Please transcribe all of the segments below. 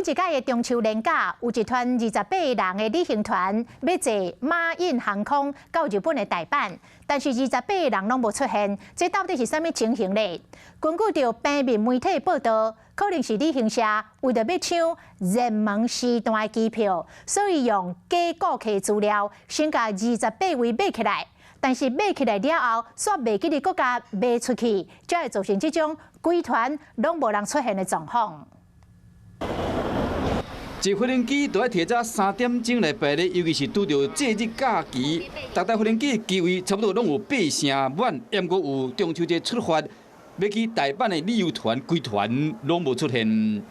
頂一擺的中秋連假，有一團28人的旅行團欲坐馬印航空到日本的大阪，但是28人攏無出現，這到底是啥物情形咧？根據著平面媒體報道，可能是旅行社為著欲搶熱門時段的機票，所以用假顧客資料先共28位買起來，但是買起來了後，煞袂記得閣共賣出去，才會造成這種規團攏無人出現的狀況。坐飛行機都愛提早3點鐘來排咧，尤其是拄著節日假期，逐台飛行機機位差不多攏有八成滿。毋過有中秋節出發欲去大阪的旅遊團，規團攏無出現。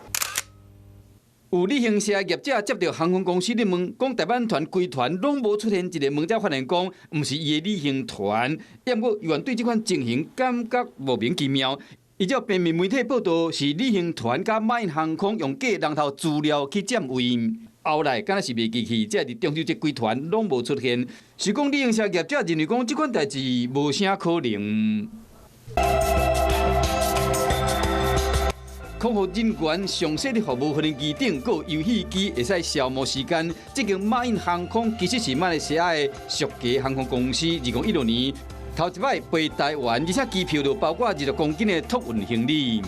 有旅行社業者接著航空公司咧問，講大阪團規團攏無出現，一个問才發現講，毋是伊的旅行團。毋過猶原對這款情形感覺莫名其妙。依照平面媒體報道，是旅行團佮馬印航空用假人頭資料去佔位，後來敢若是袂記去，才佇中秋節規團攏無出現。是講旅行社業者認為講這款代誌無啥可能。空服人員詳細的服務飛行機頂，閣有遊戲機會使消磨時間。這間馬印航空其實是馬來西亞的屬價航空公司，2016年頭一擺飛台灣，而且機票就包括20公斤的托運行李。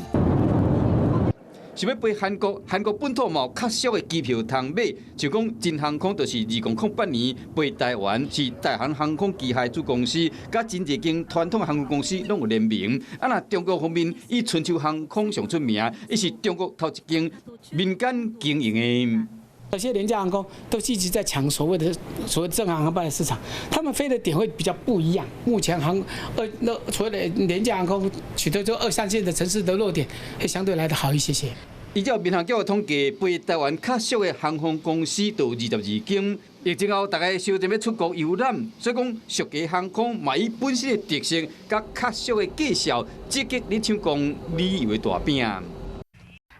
想欲飛韓國，韓國本土嘛有較俗的機票通買，像講真航空就是2008年飛台灣，是大韓航空旗下子公司，佮真濟間傳統航空公司攏有聯名。啊，若中國方面以春秋航空上出名，伊是中國頭一間民間經營的。有些廉價航空都一直在搶所謂正航航班的市場，他們飛的點會比較不一樣。目前航二那所謂的廉價航空取得這二三線的城市的落點，會相對來得好一些些。依照民航局的統計，飛台灣較俗的航空公司就有22間。疫情後，大家相爭欲出國遊覽，所以講俗價航空嘛以本身的特色，佮較俗的價數，積極咧搶攻旅遊的大餅。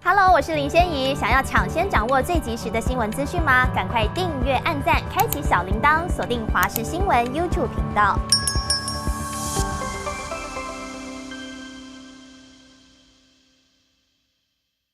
Hello，我是林仙怡。想要搶先掌握最及時的新聞資訊嗎？趕快訂閱、按讚、開啟小鈴鐺，鎖定華視新聞 YouTube 頻道。